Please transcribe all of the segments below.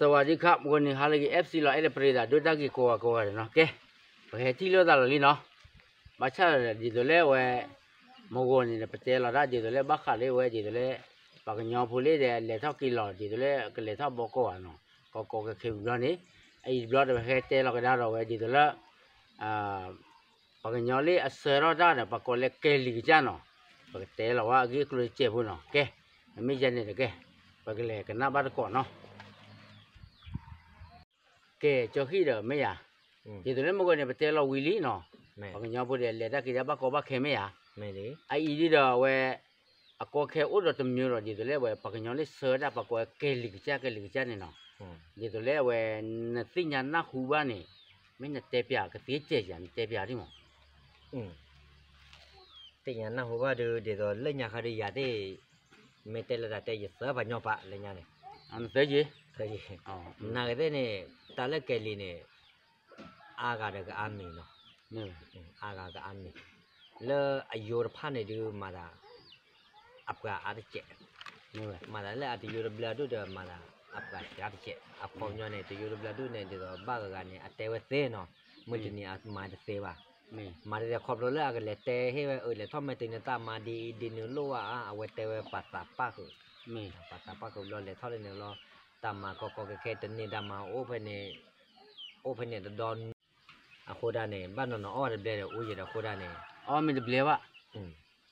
สวัสดีครับ ဂီၤန့ၣ်ဟါလၢအဂ့ၤ FC လီၤ အဲၣ်ဒိးပရ့သး ဒိတၢ်ဂ့ၤကိးဂၤကိးဂၤန့ၣ်နီၤ ကဲ ပဟဲထံၣ်လိာ်သးလီၤလံနီၤ ဘၣ်ဆၣ်ဒ်သိးလၢဝဲ မုၢ်ဂီၤန့ၣ် ပတဲလီၤတၢ်ဒ်သိးလၢဘၣ်ဃးလၢဝဲဒ်သိးလၢ ပှၤကညီဖိလၢဒီးလဲၤထီၣ်က့ၤလီၤဒ်သိးလၢကလဲၤထီၣ်ဘီကီၢ်ဘၣ်နီၤ ကီကီခဲခဲဝံၤဘျီန့ၣ် အအံၤတဘျီဒီးပဟဲတဲလီၤကဒါဒီးဝဲဒ်သိးလၢ ပှၤကညီလၢအဆှၢထီၣ်တၢ်ဒီး ပှၤကိးလၢကဲလံၤကစၢ်နီၤ ပကတဲလီၤဝဲအဂ့ၢ်အကျိၤတစဲးဖိနီၤ ကဲ မ့မ့ၢ်ယဲန့ၣ်တကဲ ပကလဲၤကနၣ်ဘၣ်တကိးနီၤ ကဲ ကၠီဃံၣ်ဒီးမ့ၢ်ယၤ ဒ်သိးလၢမုၢ်ဂီၤန့ၣ် ပတဲလီၤဝံၤလံနီၤ ပှၤကညီဖိဒီးလဲၤတၢ်က့ၤတၢ်ဘၣ်ကီဘၣ်ခဲမ့ၢ်ယၤ အအံၤဒ်ဒီးအဝဲ အကီခဲအိၣ်ဒီးတမံၤဒီး ဒ်သိးလၢအဝဲ ပှၤကညီလၢဆှၢဝဲဒၣ် ပှၤကိးဝဲကဲလံၤကစၢ် ကဲလံၤကစၢ်န့ၣ်နီၤ ဒ်သိးလၢအဝဲ နသ့ၣ်ညါနၢ်ဟူဘၣ်န့ၣ် မ့ၢ်နတဲပျးကသ့ကဲယၤ နတဲပျးဒ်မး သ့ၣ်ညါနၢ်ဟူဘၣ်ဒုး ဒ်သိးလၢညါခါဒုးယၤသ့ၣ် မ့ၢ်တဲလၢတၢ်တဲယသၢပှၤညီပာ်လၢညါန့ၣ် နာ်က့သ့ၣ်န့ၣ် တၢ်လၢကဲလံၤန့ၣ် အါဂၤဒီးကအါမံၤနီၤ အါဂၤကအါမံၤ လၢအယိတဖၣ်န့ၣ်ဒုးမၤသး အပှၤအါတကဲး မၤသးလၢအတယိတဘျၢဒုးဒီးမၤသး အပှၤစှၤတကဲး အခီပညီန့ၣ် တယိတဘျၢဒုးန့ၣ် ဒ်သိးဘၣ်ဂၤဂၤန့ၣ် အတဲဝဲသ့နီၤ မုၢ်တနံၤအမၤတသ့ဘၣ် မၤတသ့ခီဖျိလၢအကလဲၤတဲဟ့ၣ်ဝဲအၢ လဲၤထီၣ်မ့ၢ်တနံၤတၢ်မၤဒ်အံၤဒ်နုၤလိၣ်ဘၣ်အါ အဝဲတဲဝဲပှၤသးပၣ်ဃုာ် ပှၤသးပၣ်ဃုာ်ဘျီလဲၤထီၣ်လၢန့ၣ်လီၤ တၢ်မၤကီကီခဲခဲတန့ၢ်တၢ်မၤအိၣ်ဖဲန့ၣ် အိၣ်ဖဲန့ၣ်တဒီ အဃိဒၣ်န့ၣ် ဘၣ်နီၤနီၤအီၣ်တဘျဲဒီးအိၣ်ယံၤဒီးအဃိဒၣ်န့ၣ် အီၣ်မ့ၢ်တဘျဲဘၣ်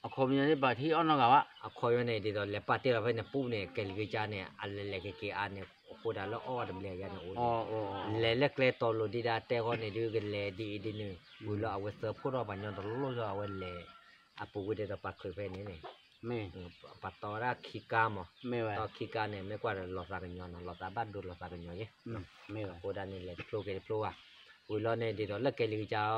အခီပညီန့ၣ် ပှၤထံၣ်အီၣ်နီတဂၤဘၣ် အခီပညီန့ၣ် ဒ်သိးလဲၤပာ်တ့ၢ်လီၤဖဲန့ၣ်ပူၤန့ၣ် ကဲလံၤကစၢ်န့ၣ် အလဲၤလဲၤက့ၤက့ၤအါန့ၣ် အဃိဒၣ်လၢအီၣ်တဘျဲယါန့ၣ်အိၣ် လဲၤလၢကျဲတီၤလိၤဒံးဒၣ်တဲဃီန့ၣ်ဒုး ကလဲၤဒ်အံၤဒ်နုၤ ဝံၤလီၤအဝဲသၢဖှိၣ်ထီၣ်ပှၤညီတလိၣ်လၢအဝဲလဲၤ အပူၤကွံာ်ဒ်သိးပှၤချုးဖဲန့ၣ်န့ၣ် ပှၤတီဝဲဒၣ်ခံကါမး တီခံကါန့ၣ် မ့ၢ်ကွၢ်ဒီးလီၤသးကညီၤနီၤ လီၤသးဘၣ်ဒိလီၤသးကညီၤယဲ အဃိဒၣ်န့ၣ် လဲၤတဖျိက့ၤတဖျိဘၣ် ဝံၤလီၤန့ၣ် ဒ်သိးလၢကဲလံၤကစၢ်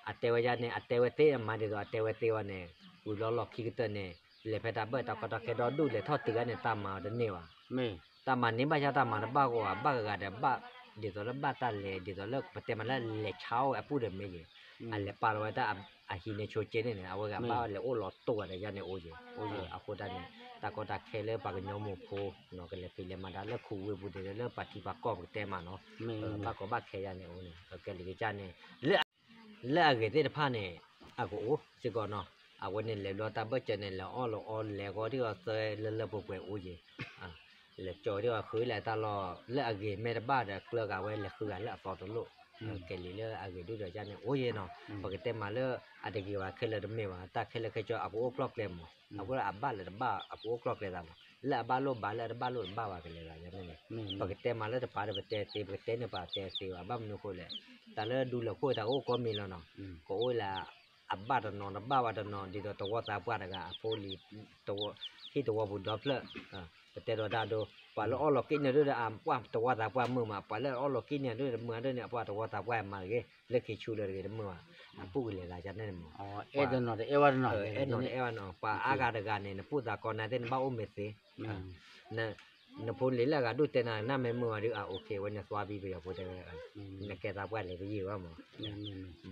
အီၤ အတဲဝဲယါန့ၣ် အတဲဝဲသ့ အမၤဒ်သိးအတဲဝဲသ့ဝဲန့ၣ် ဝံၤလီၤလီၢ်ခံကတၢၢ်န့ၣ် လဲၤဖဲတၢ်ဘၢၣ်တၢ်ကီတၢ်ခဲဒီဒူၣ် လဲၤထီၣ်တုၤဂၤန့ၣ် တၢ်မၤအီၤတန့ၢ်ဘၣ် တၢ်မၤန့ၢ်ဘၣ်ဆၣ်တၢ်မၤတဘၣ်ဂီၢ်ဘၣ် ဘၣ်ဂၤဂၤဒီးဘၣ် ဒ်သိးလၢဘၣ်တၢ်လဲၤ ဒ်သိးလၢပတဲမးလၢလဲၤဆါအီၣ်ဝဲအပုၢ်ဒီးမ့ၢ်ဂ့ၤ အလဲၤပာ်လီၤဝဲတၢ်အဟံးန့ၢ်ဆိက့န့ၣ်န့ၣ် အဝဲဂၤဘၣ်လဲၤအိၣ်လီၤတိၢ်ဂၤဒီးယါန့ၣ်အိၣ်ယဲၢ် အဃိဒၣ်န့ၣ် တၢ်ကီတၢ်ခဲလၢပှၤကညီမိၢ်ဖိ ကလဲၤဖံးလဲၤမၤတၢ်လၢခူဝ့ၢ်ပူၤဒ်သိးလၢပှၤထံပှၤကီၢ်ပကတဲမးနီၤ ဘၣ်ကီဘၣ်ခဲယါန့ၣ်အိၣ်န့ၣ် ကဲလံၤကစၢ်န့ၣ် လၢအဂ့ၤသ့ၣ်တဖၣ်န့ၣ် အကအိၣ်စ့ၢ်ကီးနီၤ အဝဲန့ၣ်လဲၤဘျီတၢ်ဘၢၣ်စၢၤန့ၣ် လဲၤအီၣ်လီၤအီလဲၤဂီၤဒ်အီၤသၢလၢလၢပှဲၤပှဲၤအိၣ်ယဲၢ် လဲၤကၠီဒ်အီၤဃုလၢတၢ်လီၢ် လၢအဂ့ၤမ့ၢ်တဘၣ်ဒီးကျၢၤဂၤဝဲလဲၤဃုဂၤလၢအသီတလိၣ် ကဲလံၤလၢအဂ့ၤဒိၣ်ဒီးယါန့ၣ်အိၣ်ယဲၢ်နီၤ ပကတဲမးလၢအတဂ့ၤဘၣ်ခဲလၢာ်တမ့ၢ်ဘၣ် တၢ်ခဲလၢာ်ခဲဆ့အကအိၣ်ကျီၢ်ကျဲမး အဃိအဘၣ်လၢတဘၣ်အကအိၣ်ကျီၢ်ကျဲသးမး လၢအဘၣ်လိၣ်ဘၣ်လၢအတဘၣ်လိၣ်တဘၣ်ဘၣ်ကလဲၤဂၤယါန့ၣ် ပကတဲမးလၢတပၤဒီးပတဲသ့ ပကတဲန့ၢ်ပှၤတဲသ့ဘၣ် ဘၣ်မနုၤအဃိလဲၣ် တၢ်လၢဒူလၢာ်ခိၣ်တၢ်ကအိၣ်ကိးမံၤလီၤနီၤ ကအိၣ်လၢ အဘၣ်တနီၤတဘၣ်ဘၣ်တနီၤ ဒ်သိးသဝီသးပှၢ်တဂၤအဖိလံၤ ဟံၣ်သဝီပူၤဒီဖျၢၣ် ပတဲဒီးတၢ်ဒိ ပှၤလၢအီၣ်လီၤက့န့ၣ်ဒုဒီးအပှၢ်သဝီသးပှၢ်မုာ်မး ပှၤလၢအီၣ်လီၤက့န့ၣ်ဒုဒီးမုာ်ဒုန့ၣ် အပှၢ်သဝီသးပှၢ်မၤတဂ့ၤ လၢခံဆူလၢတဂ့ၤတမုာ်ဘၣ် အပုၢ်ကလဲၤသးယါန့ၣ်မး အဲၣ်ဒိးနီၤတအဲၣ်ဝဲတနီၤ အဲၣ်ဒိးနီၤတအဲၣ်ဝဲနီၤ ပှၤအါဂၤတဂၤန့ၣ် နပိၢ်သးကီနၤသ့ၣ် နဘၣ်အိၣ်မ့ၢ်သ့ နဖိလံၤလၢအဂၤဒိၣ်တဲနၤ နမ့ၢ်မုာ်ဝဲဒုး အ OK ဝဲန့ၣ် သွားပြီး ပယီၤဖိတဲဝဲ နကဲသးပှၢ်လဲၤတယံာ်ဘၣ်မး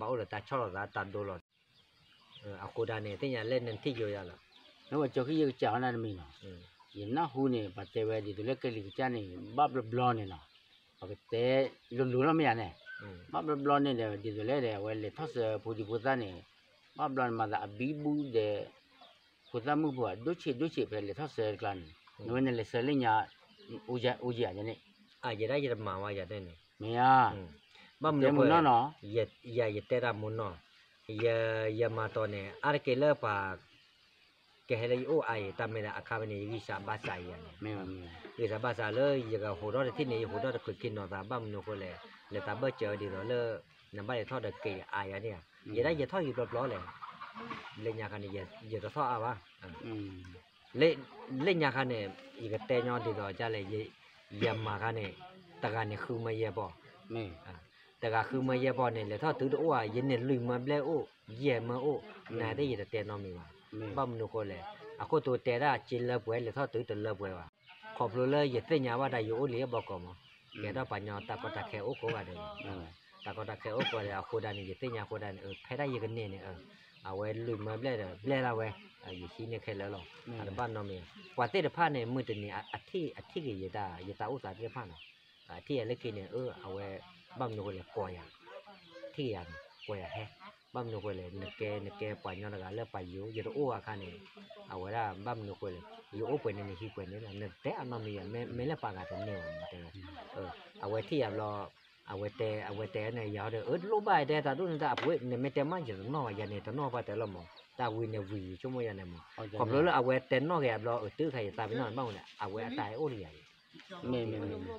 ဘၣ်အိၣ်ဒီးတၢ်ဆီၣ်လီၤသးတၢ်ဒိလီၤ အဃိဒၣ်န့ၣ် သ့ၣ်ညါလၢနထံၣ်ယိယါလီၤ လၢပှၤကၠီခံယကစၢ်ဝဲဒၣ်တမံၤနီၤ ယနၢ်ဟူန့ၣ် ပှၤတဲဝဲဒ်သိးလၢကဲလံၤကစၢ်န့ၣ် ဘၣ်ဘျီဘျီန့ၣ်နီၤ ပကတဲလိၤလိၤလီၤမ့ၢ်ယါန့ၣ် ဘၣ်ဘျီဘျီန့ၣ်ဒီး ဒ်သိးလၢဒီး အဝဲလဲၤထီၣ်စၢၤဖိဒံဖိသၣ်န့ၣ် ဘၣ်ဘျီန့ၣ်မၤသးအဘံဘူဒီး ဖိသၣ်မုၣ်ဖိ ဒိၣ်ဆံးဒိၣ်ဆံးဖဲလဲၤထီၣ်စၢၤတကျါန့ၣ် နဝဲန့ၣ်လဲၤစၢၤလၢညါ အိၣ်ယၤန့ၣ် ယဲဒၣ်ယတမၤဝဲယၤန့ၣ် မ့ၢ်ဧါ ဘၣ်မနုၤအဃိ ယၤယတဲတၢ်မူနီၢ် ယမၤတီၤန့ၣ် အါတက့ၢ်လၢပှၤ ကဟဲလၢယအိၣ်အါအံၤ တၢ်မ့ၢ်ဒၣ်အခါဖဲန့ၣ် ယဂံၢ်စၢ်ဘါစၢ်ယၤန့ၣ် ဂံၢ်စၢ်ဘါစၢ်လၢယကဟိးထီၣ်တထံၣ်န့ၣ် ယဟိးထီၣ်တချုးခံနီၤသး ဘၣ်မနုၤအဃိလဲၣ် လဲၤသးဘၢၣ်စၢၤဒ်သိးလၢ နဘၣ်လဲၤထီၣ်ဒီးက့ၤအါယၤန့ၣ်ဧါ ယဲဒၣ်ယထီၣ်ယံၤပျီပျီလဲၣ် လၢညါခါန့ၣ် ယတထီၣ်အါဘၣ် လၢညါခါန့ၣ် ယကတဲညီဒ်သိးဒ်လဲၣ် ယမၤခါန့ၣ် တဂၤန့ၣ်ဃုမၢယဲၢ်ပီၢ် တဂၤဃုမၢယဲၢ်ပီၢ်န့ၣ် လဲၤထီၣ်တုၤတအိၣ်ဧါ ယန့ၣ်လွံၢ်မၢဘျဲၣ်အိၣ် ယဲၢ်မၢအိၣ် နသ့ၣ်ယတတဲနီတမံၤဘၣ် ဘၣ်မနုၤအဃိလဲၣ် အခိၣ်တိတဲဒၣ်စ့လၢပှဲၤ လဲၤထီၣ်တုၤတလၢပှဲၤဘၣ် ခီဖျိလၢယသ့ၣ်ညါဘၣ်တၢ်ယအိၣ်လံအဘီကီးမး ကဲထီၣ်ပှၤညီတၢ်ကီတၢ်ခဲအိၣ်ကိးဂၤဒဲး တၢ်ကီတၢ်ခဲအိၣ်ကိးဂၤဒဲးအဃိဒၣ်န့ၣ် ယသ့ၣ်ညါအဃိဒၣ်န့ၣ် ဖဲဒၣ်ယကန့ၢ်န့ၣ် အဝဲလွံၢ်မၢဘျဲၣ်ဒီးဘျဲၣ်ဒၣ်ဝဲ ယဟံးန့ၢ်ခဲလၢာ်လီၤ အတဘၣ်နီတမံၤ ပှၤသ့ၣ်တဖၣ်န့ၣ် မုၢ်တနံၤအထံၣ်အထံၣ်က့ၤယတၢ် ယတၢ်အိၣ်သးသ့ၣ်တဖၣ်နီၤ ထံၣ်ယၤလၢခံန့ၣ် အဝဲ ဘၣ်မနုၤဃိလဲၣ်ကိးယၤ, ထံၣ်ယၤန့ၣ် ကိးယၤဟဲ, ဘၣ်မနုၤဃိလဲၣ် နကဲ နကဲပှၤကညီတဂၤလၢပှၤယိၤ ယတအိၣ်အခါန့ၣ်, အဝဲဒၣ်ဘၣ်မနုၤဃိလဲၣ် ယအိၣ်ပှဲၤန့ၣ် နဟံးပှဲၤန့ၣ်လီၤ နတတဲအနီတမံၤယၤ မ့ၢ်လၢပှၤဂၤတန့ၢ်ဘၣ်တဲဝဲ, အဝဲထံၣ်ယၤဘျီ အဝဲတဲ အဝဲတဲန့ၣ် ယၤဒီး အၢ တလိၣ်ဘၣ်တဲတၢ်ဒိၣ်န့ၣ် တၢ်အပူၤ နမ့ၢ်တဲမး ယတနီၣ်ဘၣ် ယၤန့ၣ် တနီၣ်ဘၣ်တဲလီၤမး, တၢ်ဝံၤန့ၣ်ဝံၤ ယဆိကမိၣ်ယၤန့ၣ်မး, ခီဖျိလၢအဝဲတဲနီၣ်က့ၤယၤဘျီ အတုၤခါယသးပ့ၤနီၣ်ဘၣ်မးန့ၣ် အဝဲအတၢ်အဲၣ်အိၣ်တယၤအံၤ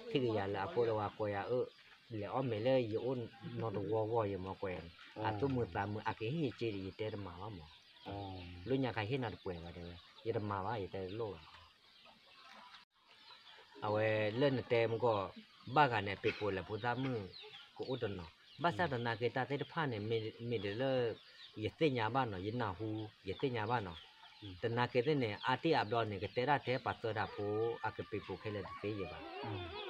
ထံၣ်ကယၤလၢအဖိလၢဝဲကိးယၤအၢ, လဲၤအီၣ်မ့ၤလၢယအိၣ်နီတဝီဂီၢ်ယမ့ၢ်ကိးယၤန့ၣ်, အသူၣ်မုာ်သးမုာ် အကဟ့ၣ်ယစ့ဒီး ယတဲတမၤဘၣ်မး, လၢညါခါဟ့ၣ်နၤတပှဲၤဘၣ်တဲဝဲ, ယတမၤဘၣ် ယတဲတလိၣ်ဘၣ် အဝဲလၢနတဲမ့ၢ်ကီး ဘၣ်ဂၤန့ၣ် ပ့ၤပိာ်လဲၤဖိသၣ်မုၣ် ကအိၣ်တနီၤ, ဘၣ်ဆၣ်သနာ်က့တၢ်သ့ၣ်တဖၣ်န့ၣ် မ့ၢ်ဒ်လၢ ယသ့ၣ်ညါဘၣ်နီၤ ယနၢ်ဟူ ယသ့ၣ်ညါဘၣ်နီၤ, သနာ်က့သ့ၣ်န့ၣ် အါတံၢ်အါဘျီန့ၣ် ကတဲဒၣ်ထဲပှၤသၢတၢ်ဖိ အကပ့ၤပိာ်ခဲလၢာ်တသ့ယဲဘၣ်,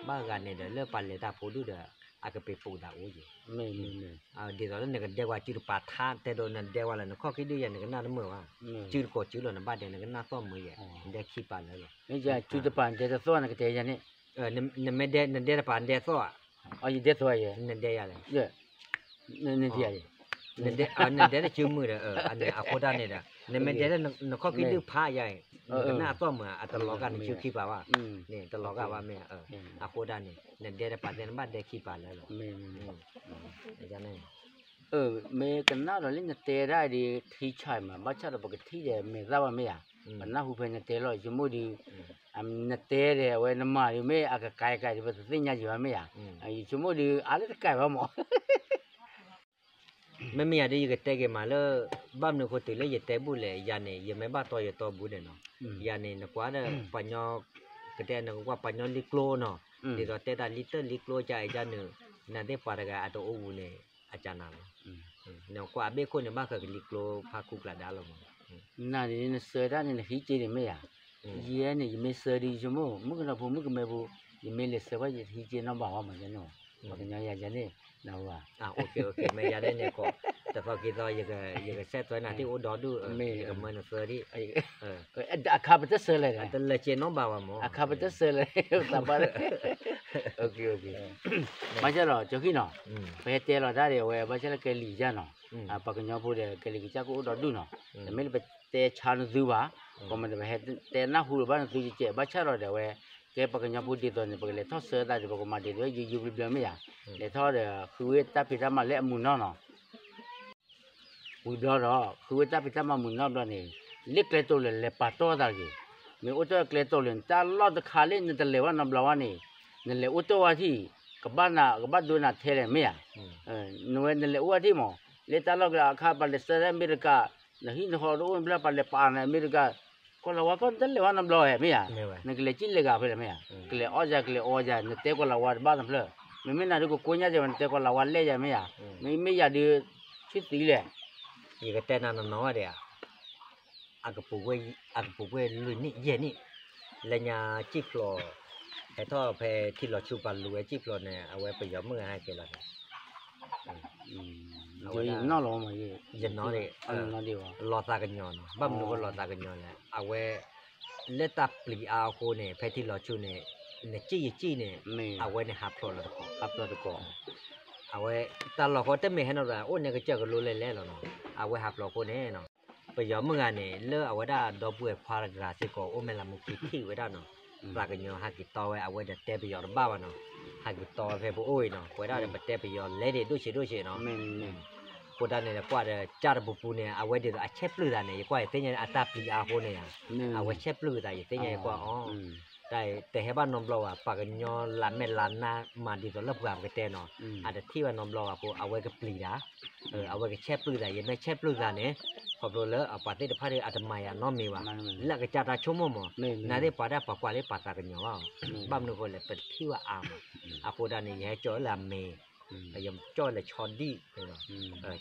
ဘၣ်ဂၤန့ၣ်ဒီးလၢပှၤလဲၤတၢ်ဖိဒုၣ်ဒီး အကပ့ၤပိာ်သးအိၣ်ယဲ ဒ်သိးလၢနကဒဲကွၢ်စုတပၤထါတဲဒိးနဒဲကွၢ်လၢနခီၣ်ခံဒုၣ်ယဲ နကနၣ်တမုာ်ဘၣ်, စုတကိးစုလီၤနဘၣ်ဒဲ နကနၣ်သီၣ်မုာ်ယဲ, နဒဲခံပၤလၢာ်လီၤ, စုတပၤနဒဲတသီၣ်နကတဲယၤန့ၣ်, နမ့ၢ်ဒဲ နဒဲတပၤနဒဲသီၣ်ဧါ, ယဒဲသီၣ်ယဲ, နဒဲယၤလဲၣ်, နဒဲတစုမုာ်ဒီး အန့ၣ်အဃိတၢ်န့ၣ်ဒီး နမ့ၢ်ဒဲလၢနခီၣ်ခံဒုၣ်ဖးယၤအံၤ, နကနၣ်အသီၣ်မုာ်ဧါ အတလီၤဂာ်နစုခံပၤဘၣ်, န့ၣ်တလီၤဂာ်ဘၣ်မ့ၢ်, အဃိဒၣ်န့ၣ် နဒဲတပၤတဲနဘၣ်ဒဲခံပၤလၢာ်လီၤ, မ့ၢ်ကနၣ်ဒီးလၢနတဲဒၣ်ဒ်ထံဆၣ်မး ဘၣ်ဆၣ်ဒီးပကထံၣ်ဒီးမဲာ်သၣ်ဘၣ်မ့ၢ်ဧါ, ပနၢ်ဟူဖဲနတဲလီၤ ယဆိကမိၣ်ဒီး နတဲဒီးအဝဲနမၤဒ်မ့ၢ်အကကဲကဲဒီး ပတသ့ၣ်ညါယံၤဘၣ်မ့ၢ်ဧါ, ယဆိကမိၣ်ဒီး အါလၢတကဲဘၣ်မး မ့မ့ၢ်ယၤဒ်ယကတဲက့ၤမးလၢ ဘၣ်မနုၤဃိတုၤလၢယတဲဘူၣ်လဲၣ် ယၤန့ၣ် ယမ့ၢ်ဘၣ်တီယတီဘူးန့ၣ်နီၤ, ယၤန့ၣ် နကွၢ်ဒီး ပှၤကညီ ကတဲနကကွၢ်ပှၤကညီလံကျိနီၤ, ဒ်သိးတဲတၢ်လံတၢ်လံကျိကအဲကနုာ်, နသ့ၣ်ပှၤတဂၤအတအိၣ်ဝူၤန့ၣ် အကနၤလီၤ, နကွၢ်အဘ့ၣ်ခိၣ်န့ၣ် ဘၣ်ဃးကလံကျိဖးခူကျးဒါလီၤမး, နၤန့ၣ် နဆၢတၢ်န့ၣ်နဟံးက့ၤန့ၣ်မ့ၢ်ဧါ, ယဲန့ၣ် ယမ့ၢ်ဆၢဒ်ယဆိကမိၣ် မုၣ်ကနီၤဖိမုၣ်ကမဲဖိ, ယမ့ၢ်လဲၤဆၢကွၢ်ယတဟံးက့ၤနီတဘၣ်ဘၣ်မး ယဲန့ၣ်, ပှၤကညီယၤယဲန့ၣ်, နဝၤ မ့ၢ်ယၤန့ၣ်န့ၣ် တသီခံသီ ယကဆဲးသွဲနၤထံၣ်အိၣ်ဒီဒူၣ်, ယကမၢနသၢထံၣ်, အခါပတဆၢလဲၣ်, တလၢက့ၤနီတဘၣ်ဘၣ်မး, အခါပတဆၢလဲၣ်, သးဘၣ်, ဘၣ်ဆၣ်ဒီး ကၠီခံနီၤ, ပဟဲတဲလီၤတၢ်ဒီးအဝဲ ဘၣ်ဆၣ်လၢကဲလံၤယါနီၤ, ပှၤကညီဖိဒီး ကဲလံၤကစၢ်ကအိၣ်ဒီဒူၣ်နီၤ, တမ့ၢ်လၢပတဲဆါနသုဘၣ်, ကီမ့ၢ်ဒီးပဟဲတဲနၢ်ဟူလၢၤဘၣ်နသုကဲး, ဘၣ်ဆၣ်ဒီးဒီးအဝဲ ကဲပှၤကညီဖိဒ်သိးန့ၣ် ပကလဲၤထီၣ်ဆၢသးဒီး ပကမၤဒ်သိးယိယိဘျီဘျီမ့ၢ်ဧါ, လဲၤထီၣ်ဒီး ဃုဝဲတၢ်ဖံးတၢ်မၤလၢအမုာ်နီၢ်နီၤ ဝံၤဘျီဒီး ဃုဝဲတၢ်ဖံးတၢ်မၤမုာ်နီၢ်ဘျီန့ၣ်, လၢကျဲတိာ်လၢာ်လဲၤပာ်တီၢ်သးတဂ့ၤ, မ့ၢ်အိၣ်တ့ၢ်ကျဲတိာ်လၢာ်န့ၣ် တၢ်လီၢ်တခါလၢနတလဲၤဝဲနီတဘျီဝဲန့ၣ်, နလဲၤအိၣ်တ့ၢ်ဝဲထံၣ်, ကဘၣ်နၤ ကဘၣ်ဒိနၤထဲလဲၣ်မ့ၢ်ဧါ, နဝဲနလဲၤအိၣ်ဝဲထံၣ်မး, လၢတၢ်လီၢ်ကျဲအခါ ပှၤလဲၤဆှၢလၢအမဲရကၤ, နဟံၣ်နဃီတအိၣ်ဘျီ ပှၤလဲၤပာ်နၤအမဲရကၤ, ကီၢ်လၤဝါကီၢ်နတလဲၤဝဲနီတဘျီဝဲမ့ၢ်ဧါ, နကလဲၤကံၣ်လဲၤဂၤဖဲလဲၣ်မ့ၢ်ဧါ, ကလဲၤအီၣ်ယၤ ကလဲၤအီယၤ နတဲကီၢ်လၤဝါတဘၣ်တဖျၢၣ်, မ့မ့ၢ်နၤဒုးကကိညါယၤ နတဲကီၢ်လၤဝါလဲၣ်ယၤမ့ၢ်ဧါ, မ့မ့ၢ်ယၤဒုး ဆူသံလဲၣ်, ယကတဲနၤနီၢ်နီၢ်ဝဲဒၣ်ဧါ, အကပူၤကွံာ်လွံၢ်နံၣ်ယဲၢ်နံၣ်, လၢညါကံၣ်ဖျိး, ဟဲထီၣ်ဖဲထံလီၤဆူပှၤလူၤဝဲကံၣ်ဖျိးန့ၣ် အဝဲပယီၤမုၣ်ဂၤဟဲက့ၤလီၤန့ၣ်, အဝဲဒၣ်, ယနီၢ်လီၤမး, ယနီၢ်ဒံး, လီၤသးကညီၤနီၤ, ဘၣ်မနုၤဃိလီၤသးကညီၤလဲၣ်, အဝဲ လၢတၢ်ပျံၤအါအဃိန့ၣ် ဖဲထံလီၤဆူန့ၣ်, နကံၣ်ယကံၣ်န့ၣ်, အဝဲန့ၣ်ဟးဖျိးလီၤတကိး, ဟးဖျိးတကိး, အဝဲ တၢ်လီၢ်ဃီတမ့ၢ်ဟဲနီတဘျီ အိၣ်န့ၣ်ကစၢၢ်ကလိလဲၤလဲၤလီၤနီၤ, အဝဲဟးဖျိးအဃိန့ၣ်နီၤ, ပယီၤမုၣ်ဂၤန့ၣ် လၢအဝဲဒၣ်ဒီပုၢ်ဝဲၢ်ခွါတဂၤစ့ၢ်ကီး အိၣ်မဲာ်လးမူခံထံၣ်ဝဲဒၣ်နီၤ, သးကညီၤဟးက့ၤတီဝဲ အဝဲဒီးတဲပယီၤတဘၣ်ဘၣ်နီၤ, ဟးက့ၤတီဝဲဖဲပအိၣ်အံၤနီၤ, ပဝဲဒၣ်ဒီးပတဲပယီၤလဲၤဒံးဒိၣ်ဆံးဒိၣ်ဆံးနီၤ, အဃိတၢ်န့ၣ် ကွၢ်ဒီးကၢ်တပူၤပူၤန့ၣ် အဝဲဒ်သိးအဆဲးပျုၢ်သးန့ၣ် ယကွၢ်ယသ့ၣ်ညါအတၢ်ပျံၤအါအဃိန့ၣ်ဧါ, အဝဲဆဲးပျုၢ်သး ယသ့ၣ်ညါယကွၢ်အီၤ, တၢ်တဟဲဘၣ်နီတဘျီဘၣ်, ပှၤကညီလးမဲာ်လးနါမၤဒ်သိးလၢပှၤပကတဲနီၤ, အတထံၣ်ဘၣ်နီတဘျီဘၣ်အဃိ အဝဲကပျံၤတၢ်, အဝဲကဆဲးပျုၢ်သး ယမ့ၢ်ဆဲးပျုၢ်သးန့ၣ်, ခီဖျိလၢပှၤသ့ၣ်တဖၣ်ဒီးအတမၤယၤနီတမံၤဘၣ်, လၢအကစၢ်တၢ်ဆိကမိၣ်မး, နသ့ၣ်ပှၤဒၣ်ပှၤကွၢ်လၢပှၤသးကညီၤဘၣ်, ဘၣ်မနုၤအဃိလဲၣ် ပတထံၣ်ဘၣ်အါမး, အဃိတၢ်န့ၣ် ယဟဲကၠီလၢအမ့ၤ, ယကၠီလၢဆီဒံၣ်,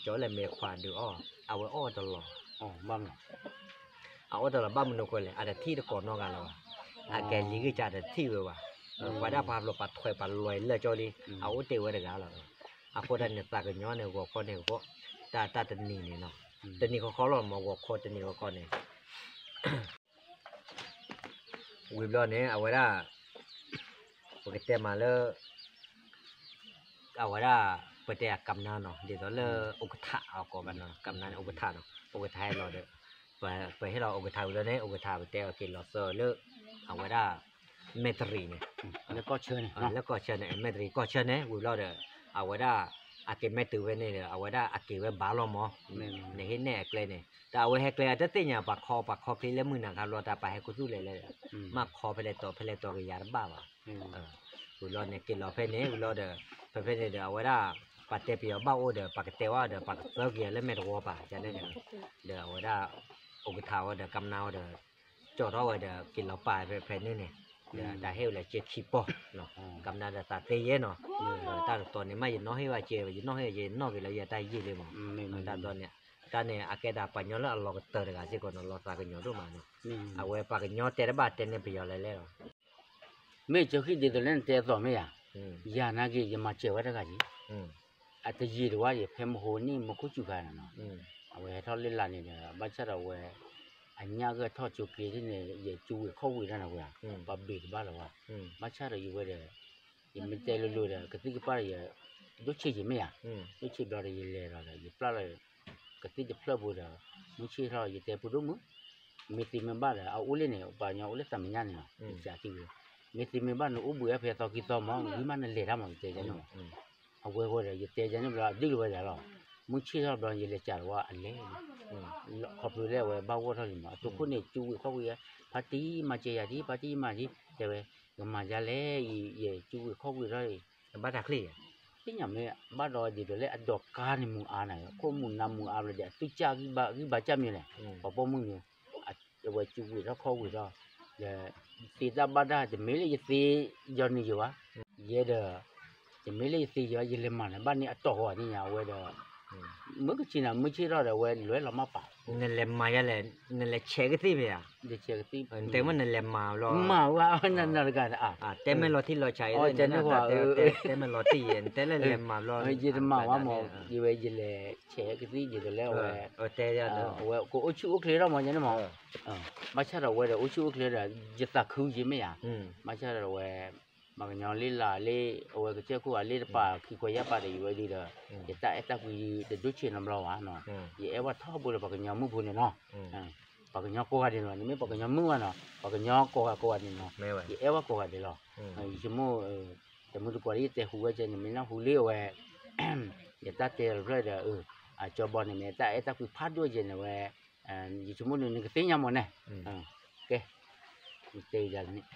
ကၠီလၢမ့ၤခွါဒုးအီၣ်, အဝဲအီၣ်တလီၤ အအီၣ်တလီၤဘၣ်မနုၤအဃိလဲၣ် အတထံၣ်တကိးနီတဂၤလၢၤဘၣ်, အကဲလံၤဂ့ၢ်ကၢ်တထံၣ်ဝဲဘၣ်, ပှၤဒၣ်ပှၤဟးဖျိးပှၤထွဲပှၤလွဲလၢာ်ကၠီလံ, အအိၣ်တ့ၢ်ဝဲတဂၤလီၤ, အဃိတၢ်န့ၣ် သးကညီၤန့ၣ် ဂီၤခီန့ၣ်ဂီၤ, တၢ်တနံၤန့ၣ်နီၤ, တနံၤဃီဃီလီၤမး ဂီၤခီတနံၤဃီဃီန့ၣ် ဝံၤဘျီန့ၣ် အဝဲဒၣ် ပကတဲမးလၢ အဝဲဒၣ် ပတဲအကမနၤနီၤ ဒ်သိးလၢ ဥက္ကဋ္ဌ အကိးဘၣ်နီၤ ကမနၤန့ၣ် ဥက္ကဋ္ဌ နီၤ ဥက္ကဋ္ဌ ဟဲလီၤဒီး ပဟဲလီၤ ဥက္ကဋ္ဌ ဝံၤလီၤန့ၣ် ဥက္ကဋ္ဌ ပတဲအီၤက့ၤလီၤသၢလၢ အဝဲဒၣ် မဲၣ်တရံးန့ၣ် လၢကီၢ်ဆၢန့ၣ် မဲၣ်တရံးကီၢ်ဆၢန့ၣ် ဝံၤလီၤဒီး အဝဲဒၣ် အက့ၤမဲၣ်တုၤဖဲန့ၣ်ဒီး အဝဲဒၣ်အက့ၤဝဲဘၣ်လီၤမး နဟ့ၣ်နဲၣ်အကျဲန့ၣ် တၢ်အဝဲဟဲကျဲအတသ့ၣ်ညါ ပှၤခီပှၤခီချ့လၢမုၢ်နၤခါဘျီ တၢ်ပှၤဟဲခူသူၣ်လဲၤလဲၤ မ့ၢ်ခီဖဲလဲၣ်တီၤဖဲလဲၣ်တီၤကယၤတဘၣ်ဘၣ် ဝံၤလီၤန့ၣ် က့ၤလီၤဖဲန့ၣ် ဝံၤလီၤဒီး ဖဲဖဲန့ၣ်ဒီး အဝဲဒၣ် ပှၤတဲပယီၤဘၣ်အိၣ်ဒီး ပှၤကတဲဝဲဒီး ပှၤကသၢက့ၤလၢမဲာ်တဝီပၤ ကန့ၣ်ဒီး ဒီးအဝဲဒၣ် ဥက္ကဋ္ဌ ဝဲဒီး ကမနၤ ဝဲဒီး ကၠီထီၣ်ဝဲဒီး က့ၤလီၤပာ်ဖဲဖဲန့ၣ်န့ၣ် ဒီးတၢ်ဟ့ၣ်ဝဲလၢက့ခံပီၢ် ကမနၤဒီးသးသ့ယဲနီၤ တၢ်တတီၤန့ၣ် မ့ၢ်ယနီၣ်ဟ့ၣ်ဝဲက့ ယနီၣ်ဟ့ၣ်ယဲ ယနီၣ်က့ၤလၢယတၢ်ယံာ်လံမး တၢ်တီၤန့ၣ် တၢ်န့ၣ် အကဲဒၣ်ပှၤကညီလၢအလီၤကတၢၢ်တဂၤစ့ၢ်ကီးနီၤ လီၤသးကညီၤဒိၣ်မးန့ၣ် အဝဲပှၤကညီတဲတဘၣ်တဲန့ၢ်ပယီၤလဲၤလဲၤလီၤ မ့ၢ်ကၠီခံဒ်သိးလၢနတဲအသိးမ့ၢ်ဧါ, ယၤနာ်က့ ယမၤစၢၤဝဲတဂၤယံၤ, အတယံာ်တဝါယံၤ ဖဲမဟိန့ၣ် မူခိၣ်စူၤခါန့ၣ်နီၤ, အဝဲဟဲထီၣ်လၢလာ်န့ၣ်ဒီး ဘၣ်ဆၣ်ဒီးအဝဲ အညၣ်ဂၢၢ်ထီၣ်ကၠိက့ၤန့ၣ် ယကၠူဝံၤခီၣ်ဝံၤတၢ်န့ၣ်ဝဲ, ပှၤဘ့ၣ်ကဘၣ်လီၤဝဲ, ဘၣ်ဆၣ်ဒီးယဝဲဒီး ယမ့ၢ်တဲလိၤလိၤဒီး ကသံၣ်ကပၢ်ဒီးယ ဒိၣ်ဆံးယံၤမ့ၢ်ဧါ, ဒိၣ်ဆံးဘျီဒီးယလဲၤဒီး ယပျၢ်လီၤ ကသံၣ်တဖျၢၣ်ပူၤဒီး မုၢ်ဆ့ၣ်ထီၣ် ယတဲဖိဒိၣ်မုၣ်, မ့ၢ်သ့မ့ၢ်ဘၣ်ဒီး အအိၣ်လၢန့ၣ် ပှၤကညီအိၣ်လၢသးမဲာ်ညါန့ၣ်လီၤ, ယစံးသု, မ့ၢ်သ့မ့ၢ်ဘၣ်နအိၣ်ဘှံးအဖဲသီခံသီမး ဂံၢ်မးနလဲၤတၢ်မး ယတဲယန့ၣ်မး, အဝဲဃီဒီး ယတဲယန့ၣ်ဘျီ အဒုၣ်လီၤဝဲဒၣ်လီၤ, မုၢ်ဆ့ၣ်ထီၣ်ဘျီ ယလဲၤစးလီၤဝဲအလဲၤ ခီဖျိလၢအဝဲဘၣ်ဂီၢ်ထီၣ်လံမး အတိခိၣ်န့ၣ် ကၠူဝံၤခီၣ်ဝံၤ ဖါတံၢ်မၤစၢၤယၤဒ် ဖါတံၢ်မၤဒ် တဲဝဲ, ကမၤယၤလဲၣ်အံၤ ယကၠူဝံၤခီၣ်ဝံၤထီၣ်အံၤ, ဘၣ်တၢ်ချ့, သ့ၣ်ညါမ့ၢ် ဘၣ်ဒီးဒ်သိးလၢအဒိးကါန့ၣ်မုၢ်အါန့ၣ် ခိၣ်မုၢ်နၤမုၢ်အါဘျီဒီး အသုကၢ်ဂံၢ်ဘါကၢ်မ့ၢ်လဲၣ်, ပှၤပိာ်မုၣ်န့ၣ် အဝဲကၠူဝံၤထီၣ်ခီၣ်ဝံၤထီၣ်, ဒီး သ့တၢ်ဘၣ်တၢ် တမ့ၢ်လၢယသ့ယီၤန့ၣ်ယၤဘၣ်, ယဲဒီး တမ့ၢ်လၢယသ့ယီၤ ယလဲၤမၤန့ၣ် ဘၣ်န့ၢ်အတီၢ်ဃီန့ၣ်ညါ အဝဲဒီး မုၢ်ကဆ့ၣ်နၤ မုၢ်ဆ့ၣ်ထီၣ်ဒီး အဝဲလဲၤလီၤမးပာ်, နလဲၤမၤယဲလဲၣ်, နလဲၤဆဲးကသံၣ်ဖဲယၤ, နတဲမ့ၢ်နလဲၤမၤလီၤ, မၤဝဲနတဂၤ, တဲမ့ၢ်လီၤတံၢ်လီၤဆဲး, တဲမ့ၢ်လီၤတံၢ်ယဲ နတဲလဲၣ်လဲၤမၤဘျီ, ယတမၤဝဲမး, ယဝဲယလဲၤဆဲးကသံၣ်ဒ်သိးလၢအဝဲ အဝဲကအိၣ်ဆူၣ်အိၣ်ချ့ထီၣ်မး ယန့ၣ်မး, ဘၣ်ဆၣ်ဒီးအဝဲဒီးအိၣ်ဆူၣ်အိၣ်ချ့ဒီး ယသးခုယံၤမ့ၢ်ဧါ, ဘၣ်ဆၣ်ဒီးအဝဲ ပှၤကညီလၢလာ်လၢ အဝဲကစၢၢ်ခိၣ်အလ့ၢ်တပာ်ခံခွဲးယာ်ပာ်ဒီးယဝဲဒုဒီး ယတၢ်အဲၣ်တၢ်ကွံတဒိၣ်ဆံးနီတဘျီဘၣ်နီၤ, ယအဲၣ်ဝဲထီဘိဒီးပှၤကညီမုၣ်ဖိန့ၣ်နီၤ, ပှၤကညီကိးဂၤဒဲးနီၤ, နမ့ၢ်ပှၤကညီမုၣ်ဘၣ်နီၤ ပှၤကညီကိးဂၤကိးဂၤဒဲးနီၤ, ယအဲၣ်ဝဲကိးဂၤဒဲးလီၤ, ယဆိကမိၣ် တမုၢ်တကိးလၢယတဲဟူးဝဲကဲန့ၣ် မ့ၢ်နၢ်ဟူလၢအဝဲ ယတၢ်တဲလီၤဖျၢၣ်ဒီး အကၠီဘီန့ၣ် မ့ၢ်တၢ်အဲၣ်တၢ်ကွံဖးဒိၣ်ကဲန့ၣ်ဝဲ ယဆိကမိၣ်န့ၣ် နကသ့ၣ်ညါမးန့ၣ်, ကဲ နတဲယၤန့ၣ်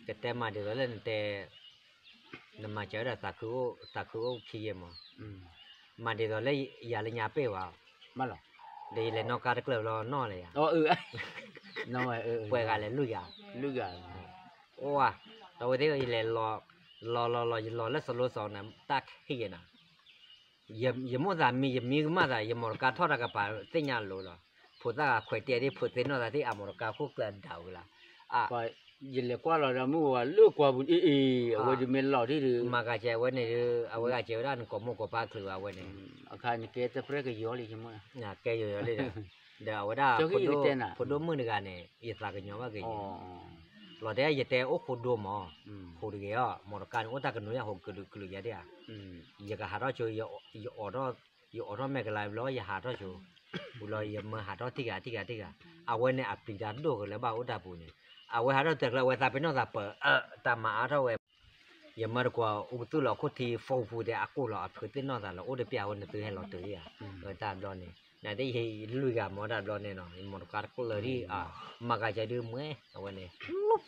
ကတဲမၤဒ်သိးလၢနတဲ နမၤစၢၤဝဲဒၣ်သးခုအိၣ်ခံယဲၢ်မး, မၤဒ်သိးလၢယၤလၢညါပ့ၢ်ဝဲ, ဒီးယလဲၤနီၣ်ကါတကျၢၤဘျီနီၣ်လၢယၤ, ပှဲၤဂၤလဲၤလွံၢ်ဂၤ, အိၣ်ဧါ, ဒီးဝဲသ့ၣ်ယလဲၤ လီၤလီၤလီၤ ယလီၤလၢစလိစီန့ၣ် တၢ်ခံဂ့ၤနၤ ယမိၣ်သးမံ ယမံကမၣ်သး ယမီၢ်တကါထီၣ်တၢ်ကပၤသ့ၣ်ညါလိၤလီၤ, ဖိသၣ်ဂၤခွဲးတ့ၢ်ဒ် ဖိသ့ၣ်နီၣ်သးသ့ၣ် အမီၢ်တကါခိၣ်ကျၢၢ်ဒၣ်ဝဲလီၤ, ယလဲၤကွၢ်လီၤဒီးမုၢ်ဝဲလၢကွၢ်ပူၤအ့ၣ်အ့ၣ် အဝဲဒုးမ့ၢ်လီၤဒ်ဒီး မၤဂၤကဲဝဲန့ၣ်ဒီး အဝဲဂၤကဲဝဲဒၣ်နကိးမိၢ်ကိးပၢ်ချုးဝဲန့ၣ်, အခါနကဲတပြဲၢ်ကယီၤလံ ကဲယီၤယီၤလံဒီး ဒီးအဝဲဒၣ် ဖိဒိၣ်မုၣ်တဂၤန့ၣ် ယသးကညီၤဘၣ်က့ၤယဲ လီၤတဲယတဲအိၣ်ဃိဒိမး, ဃိတဂ့ၤအီၤ မီၢ်တကါန့ၣ် အိၣ်တၢ်ကနူၤယၤဟိးကလုာ်ကလုာ်ယၤဒၣ်ဧါ, ယကဟးထီၣ်ဆိ ယအိးထီၣ်မဲာ်ကလၤဘျီ ယဟးထီၣ်ဆိ, ဝံၤလီၤယမၢဟးထီၣ်ထံၣ်ဂၤထံၣ်ဂၤထံၣ်ဂၤ, အဝဲန့ၣ်အပျံၤတၢ်ဒိၣ်ကလၢဘၣ်အိၣ်တၢ်ပူၤန့ၣ်, အဝဲဟးထီၣ်တကျၢၤ အဝဲသးပ့ၤနီၣ်သးပၢၤ တၢ်မၤအါထီၣ်ဝဲ ယမၢတကွၢ်အိၣ်ကသူၣ်လီၤခိၣ်ထံ ဖိပူၤတဲအကိၣ်လီၤ အဖုးသ့ၣ်နီၣ်သးလီၤ အိၣ်တပျၢ်ဝဲနသုဟဲလီၤတုၤဧါ, တၢ်ဘျီန့ၣ် နသ့ၣ်ယလွံၢ်ဂၤမ့ၢ် တၢ်ဘျီန့ၣ်နီၤ ယမီၢ်တကါတကျၢၤဒ်အါ, မၤဂၤကဲဒုးမွဲ အဝဲန့ၣ် ထိၣ်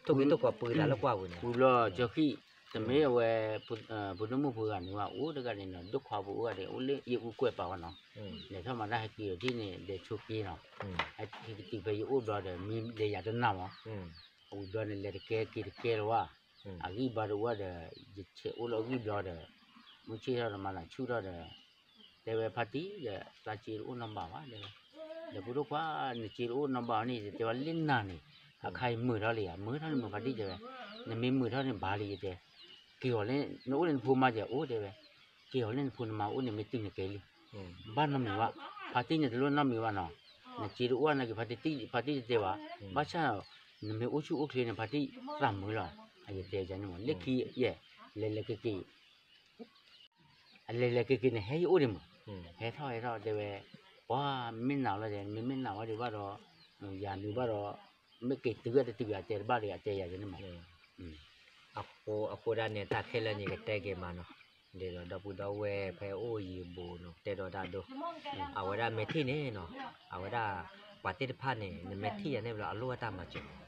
ဂံၢ်ထိၣ်ကီးပှ့ၤသးလၢကွၢ်ပူၤန့ၣ်, ပူၤလီၤကၠီခံ, တမ့ၢ်အဝဲ ဖိဒိၣ်မုၣ်ဖိဂၤန့ၣ်ဝဲ အိၣ်တဂၤန့ၣ်နီၤ ဒိၣ်ခွါဖိအိၣ်ဂၤန့ၣ် အိၣ်လၢယအူကွဲးပာ်ဝဲနီၤ, လဲၤထီၣ်မၤတၢ်ဟဲက့ၤအီၤထံၣ်န့ၣ် လဲၤဆိက့နီၤ, ဟဲက့ၤတုၤဖဲယအိၣ်ဘျီဒီး မံလဲၤယၤတနၢ်မး အဝံၤဘျီန့ၣ်လဲၤတကဲက့ၤတကဲလၢၤဝဲ, အဂံၢ်ဘါတအိၣ်ဒီး ယဆဲးအိၣ်လၢအဂံၢ်ဘျီဒီး မုၢ်ဆ့ၣ်ထီၣ်ဒီးမၤနၤဆူၣ်ထီၣ်ဒီး တဲဝဲဖါတံၢ်ဒီး သးစ့တအိၣ်နီတဘ့ၣ်ဘၣ်တဲဝဲ, ဒီးဖိဒိၣ်ခွါ နစ့တအိၣ်နီတဘ့ၣ်န့ၣ် ယတဲဝဲလၢနၤန့ၣ် အခါအံၤမုာ်ထီၣ်လံဧါ မုာ်ထီၣ်န့ၣ်မုာ်ဖါတံၢ်တဲဝဲ, နမ့ၢ်မုာ်ထီၣ်န့ၣ်ဘၣ်လံယတဲ, က့ၤအီၤလၢ နအိၣ်လၢနဖိမါယအိၣ်တဲဝဲ, က့ၤအီၤလၢနဖိနမါအိၣ်န့ၣ် မ့ၢ်တုၤနကဲလံ ဘၣ်နီတမံၤဘၣ်, ဖါတံၢ်န့ၣ်တလိၣ်နီတမံၤဘၣ်နီၤ, နစ့တအိၣ်နာ်က့ၤ ဖါတံၢ်တတဲဘၣ်, ဘၣ်ဆၣ် နမ့ၢ်အိၣ်ဆူၣ်အိၣ်ချ့န့ၣ် ဖါတံၢ်သးမုာ်လီၤ, ယတဲယၤန့ၣ်မး လၢခံယဲၢ် လဲၤလဲၤက့ၤက့ၤ အလဲၤလဲၤက့ၤက့ၤန့ၣ် ဟဲယအိၣ်ဒံးမး, ဟဲထီၣ်ဟဲထီၣ်တဲဝဲ, ပှၤမ့ၢ်နာ်လီၤတဲ မ့မ့ၢ်နာ်ဝဲဒံးဘၣ်ဒီး, ယၤနုာ်ဘၣ်ဒီး, မ့ၢ်က့ၤတုၤဝဲတတုၤအတဲတဘၣ်ဒီး အတဲယၤန့ၣ်မး, အဃိဒၣ်န့ၣ် တၢ်ခဲလၢာ်န့ၣ် ကတဲက့ၤမးနီၤ, ဒ်သိးဒီပုၢ်ဒီဝဲၢ်ဖဲအိၣ်ယံၤဘူးနီၤ တဲဒီးတၢ်ဒိ, အဝဲဒၣ်မ့ၢ်ထံၣ်န့ၣ်နီၤ, အဝဲဒၣ် ပှၤသ့ၣ်တဖၣ်န့ၣ် နမ့ၢ်ထံၣ်ယၤန့ၣ်ဘျီ အလိၣ်ဝဲတၢ်မၤစၢၤ,